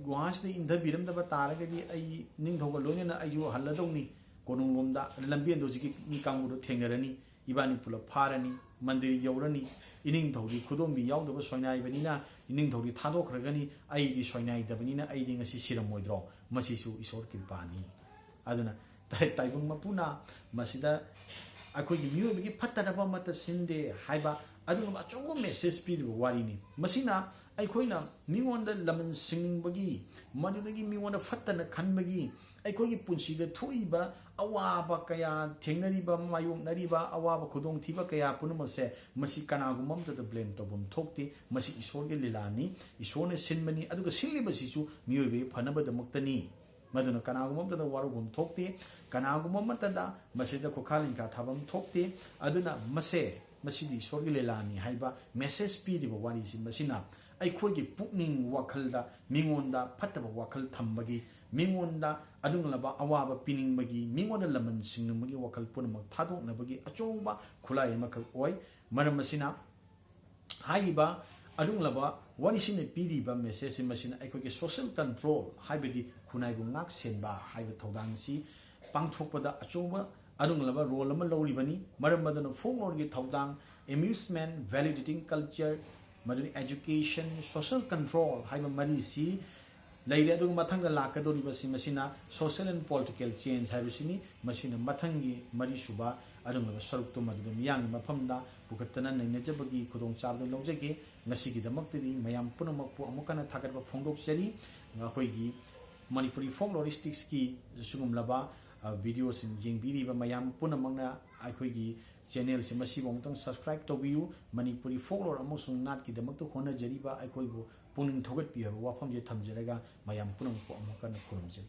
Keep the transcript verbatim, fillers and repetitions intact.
ꯒꯨꯍꯥꯁꯤꯗ ꯏꯟꯊꯕꯤꯔꯝꯗꯕ ꯇꯥꯔꯒꯗꯤ ꯑꯩ ꯏꯅꯤꯡꯊꯧꯒ ꯂꯣꯏꯅꯅ ꯑꯩꯁꯨ ꯍꯜꯂꯗꯧꯅꯤ꯫ ꯀꯣꯅꯨꯡꯂꯣꯝꯗ ꯂꯝꯕꯦꯟꯗꯣ ꯍꯧꯖꯤꯛꯀꯤ ꯃꯤ ꯀꯥꯡꯕꯨꯗꯣ ꯊꯦꯡꯅꯔꯅꯤ, ꯏꯕꯥꯅꯤ ꯄꯨꯂꯞ ꯐꯥꯔꯅꯤ, ꯃꯟꯗꯤꯔ ꯌꯧꯔꯅꯤ꯫ ꯏꯅꯤꯡꯊꯧꯗꯤ ꯈꯨꯗꯣꯝꯕꯤ ꯌꯥꯎꯗꯕ ꯁꯣꯏꯅꯥꯏꯕꯅꯤꯅ ꯏꯅꯤꯡꯊꯧꯗꯤ ꯊꯥꯗꯣꯛꯈ꯭ꯔꯒꯅꯤ, ꯑꯩꯗꯤ ꯁꯣꯏꯅꯥꯏꯗꯕꯅꯤꯅ ꯑꯩꯗꯤ ꯉꯁꯤ ꯁꯤꯔꯝꯃꯣꯏꯗ꯭ꯔꯣ? ꯃꯁꯤꯁꯨ ꯏꯁꯣꯔ ꯀ꯭ꯔꯤꯄꯥꯅꯤ꯫ ꯑꯗꯨꯅ ꯇꯥꯏ-, ꯇꯥꯏꯕꯪ ꯃꯄꯨꯅ ꯃꯁꯤꯗ ꯑꯩꯈꯣꯏꯒꯤ ꯃꯤꯑꯣꯏꯕꯒꯤ ꯐꯠꯇꯅꯕ ꯑꯃꯠꯇ ꯁꯤꯟꯗꯦ ꯍꯥꯏꯕ ꯑꯗꯨꯒꯨꯝꯕ ꯑꯆꯧꯕ ꯃꯦꯁꯦꯖ ꯄꯤꯔꯤꯕ ꯋꯥꯔꯤꯅꯤ꯫ ꯃꯁꯤꯅ ꯑꯩꯈꯣꯏꯅ ꯃꯤꯉꯣꯟꯗ ꯂꯃꯟ ꯁꯤꯡꯅꯤꯡꯕꯒꯤ, ꯃꯗꯨꯗꯒꯤ ꯃꯤꯉꯣꯟꯗ ꯐꯠꯇꯅ ꯈꯟꯕꯒꯤ, ꯑꯩꯈꯣꯏꯒꯤ ꯄꯨꯟꯁꯤꯗ ꯊꯣꯛꯏꯕ ꯑꯋꯥꯕ ꯀꯌꯥ, ꯊꯦꯡꯅꯔꯤꯕ, ꯃꯥꯌꯣꯛꯅꯔꯤꯕ ꯑꯋꯥꯕ ꯈꯨꯗꯣꯡꯊꯤꯕ ꯀꯌꯥ ꯄꯨꯝꯅꯃꯛꯁꯦ, ꯃꯁꯤ ꯀꯅꯥꯒꯨꯝꯕ ꯑꯃꯠꯇꯗ ꯕ꯭ꯂꯦꯝ ꯇꯧꯐꯝ ꯊꯣꯛꯇꯦ꯫ ꯃꯁꯤ ꯏꯁꯣꯔꯒꯤ ꯂꯤꯂꯥꯅꯤ, ꯏꯁꯣꯔꯅ ꯁꯤꯟꯕꯅꯤ, ꯑꯗꯨꯒ ꯁꯤꯜꯂꯤꯕꯁꯤꯁꯨ ꯃꯤꯑꯣꯏꯕꯒꯤ ꯐꯅꯕꯗꯃꯛꯇꯅꯤ꯫ ꯃꯗꯨꯅ ꯀꯅꯥꯒꯨꯝꯕ ꯑꯃꯠꯇꯗ ꯋꯥꯔꯧꯐꯝ ꯊꯣꯛꯇꯦ꯫ ꯀꯅꯥꯒꯨꯝꯕ ꯑꯃꯠꯇꯗ ꯃꯁꯤꯗ ꯈꯨꯈꯥ ꯂꯤꯡꯈꯥ ꯊꯥꯐꯝ ꯊꯣꯛꯇꯦ꯫ ꯑꯗꯨꯅ ꯃꯁꯦ, ꯃꯁꯤꯗꯤ ꯏꯁꯣꯔꯒꯤ ꯂꯤꯂꯥꯅꯤ ꯍꯥꯏꯕ ꯃꯦꯁꯦꯖ ꯄꯤꯔꯤꯕ ꯋꯥꯔꯤꯁꯤ, ꯃꯁꯤꯅ ꯑꯩꯈꯣꯏꯒꯤ ꯄꯨꯛꯅꯤꯡ ꯋꯥꯈꯜꯗ ꯃꯤꯉꯣꯟꯗ ꯐꯠꯇꯕ ꯋꯥꯈꯜ ꯊꯝꯕꯒꯤ, ꯃꯤꯉꯣꯟꯗ ꯑꯗꯨꯒꯨꯝꯂꯕ ꯑꯋꯥꯕ ꯄꯤꯅꯤꯡꯕꯒꯤ, ꯃꯤꯉꯣꯟꯗ ꯂꯃꯟ ꯁꯤꯡꯅꯤꯡꯕꯒꯤ ꯋꯥꯈꯜ ꯄꯨꯝꯅꯃꯛ ꯊꯥꯗꯣꯛꯅꯕꯒꯤ ꯑꯆꯧꯕ ꯈꯨꯠꯂꯥꯏ ꯑꯃꯈꯛ ꯑꯣꯏ꯫ ꯃꯔꯝ ꯑꯁꯤꯅ ꯍꯥꯏꯔꯤꯕ ꯑꯗꯨꯒꯨꯝꯂꯕ ꯋꯥꯔꯤꯁꯤꯡꯅ ꯄꯤꯔꯤꯕ ꯃꯦꯁꯦꯖꯁꯤ, ꯃꯁꯤꯅ ꯑꯩꯈꯣꯏꯒꯤ ꯁꯣꯁꯤꯌꯦꯜ ꯀꯟꯇ꯭ꯔꯣꯜ, ꯍꯥꯏꯕꯗꯤ ꯈꯨꯟꯅꯥꯏꯕꯨ ꯉꯥꯛ ꯁꯦꯟꯕ ꯍꯥꯏꯕ ꯊꯧꯗꯥꯡꯁꯤ ꯄꯥꯡꯊꯣꯛꯄꯗ ꯑꯆꯧꯕ ꯑꯗꯨꯒꯨꯝꯂꯕ ꯔꯣꯜ ꯑꯃ ꯂꯧꯔꯤꯕꯅꯤ꯫ ꯃꯔꯝ ꯑꯗꯨꯅ ꯐꯣꯛꯂꯣꯔꯒꯤ ꯊꯧꯗꯥꯡ, ꯑꯦꯃ꯭ꯌꯨꯁꯃꯦꯟ, ꯚꯦꯂꯤꯗꯦꯇꯤꯡ ꯀꯜꯆꯔ, ꯃꯗꯨꯗꯤ ꯑꯦꯖꯨꯀꯦꯁꯟ, ꯁꯣꯁꯤꯌꯦꯜ ꯀꯟꯇ꯭ꯔꯣꯜ ꯍꯥꯏꯕ ꯃꯔꯤꯁꯤ ꯂꯩꯔꯦ꯫ ꯑꯗꯨꯒ ꯃꯊꯪꯗ ꯂꯥꯛꯀꯗꯧꯔꯤꯕꯁꯤ, ꯃꯁꯤꯅ ꯁꯣꯁꯤꯌꯦꯜ ꯑꯦꯟ ꯄꯣꯂꯤꯇꯤꯀꯦꯜ ꯆꯦꯟꯖ ꯍꯥꯏꯕꯁꯤꯅꯤ꯫ ꯃꯁꯤꯅ ꯃꯊꯪꯒꯤ ꯃꯔꯤꯁꯨꯕ ꯑꯗꯨꯒꯨꯝꯂꯕ ꯁꯔꯨꯛꯇꯨ, ꯃꯗꯨꯗ ꯃꯤꯌꯥꯝꯒꯤ ꯃꯐꯝꯗ ꯄꯨꯈꯠꯇꯅ ꯅꯩꯅꯖꯕꯒꯤ ꯈꯨꯗꯣꯡꯆꯥꯕꯗꯨ ꯂꯧꯖꯒꯦ꯫ ꯉꯁꯤꯒꯤꯗꯃꯛꯇꯗꯤ ꯃꯌꯥꯝ ꯄꯨꯝꯅꯃꯛꯄꯨ ꯑꯃꯨꯛ ꯍꯟꯅ ꯊꯥꯒꯠꯄ ꯐꯣꯡꯗꯣꯛꯆꯔꯤ꯫ ꯑꯩꯈꯣꯏꯒꯤ ꯃꯅꯤꯄꯨꯔꯤ ꯐꯣꯛꯂꯣꯔꯤꯁꯇꯤꯛꯁꯀꯤ ꯁꯤꯒꯨꯝꯂꯕ, ꯑ, ꯚꯤꯗꯤꯑꯣꯁꯤꯡ ꯌꯦꯡꯕꯤꯔꯤꯕ ꯃꯌꯥꯝ ꯄꯨꯝꯅꯃꯛꯅ ꯑꯩꯈꯣꯏꯒꯤ ꯆꯦꯅꯦꯜꯁꯤ ꯃꯁꯤꯕꯨ ꯑꯃꯨꯛꯇꯪ ꯁꯕꯁꯀ꯭ꯔꯥꯏꯕ ꯇꯧꯕꯤꯌꯨ꯫ ꯃꯅꯤꯄꯨꯔꯤ ꯐꯣꯛꯂꯣꯔ ꯑꯃꯁꯨꯡ ꯅꯥꯠꯀꯤꯗꯃꯛꯇ ꯍꯣꯠꯅꯖꯔꯤꯕ ꯑꯩꯈꯣꯏꯕꯨ ꯄꯨꯛꯅꯤꯡ ꯊꯧꯒꯠꯄꯤꯌꯨ ꯍꯥꯏꯕ ꯋꯥꯐꯝꯁꯦ ꯊꯝꯖꯔꯒ ꯃꯌꯥꯝ ꯄꯨꯝꯅꯃꯛꯄꯨ ꯑꯃꯨꯛ ꯍꯟꯅ ꯈꯨꯔꯨꯝꯖꯔꯤ꯫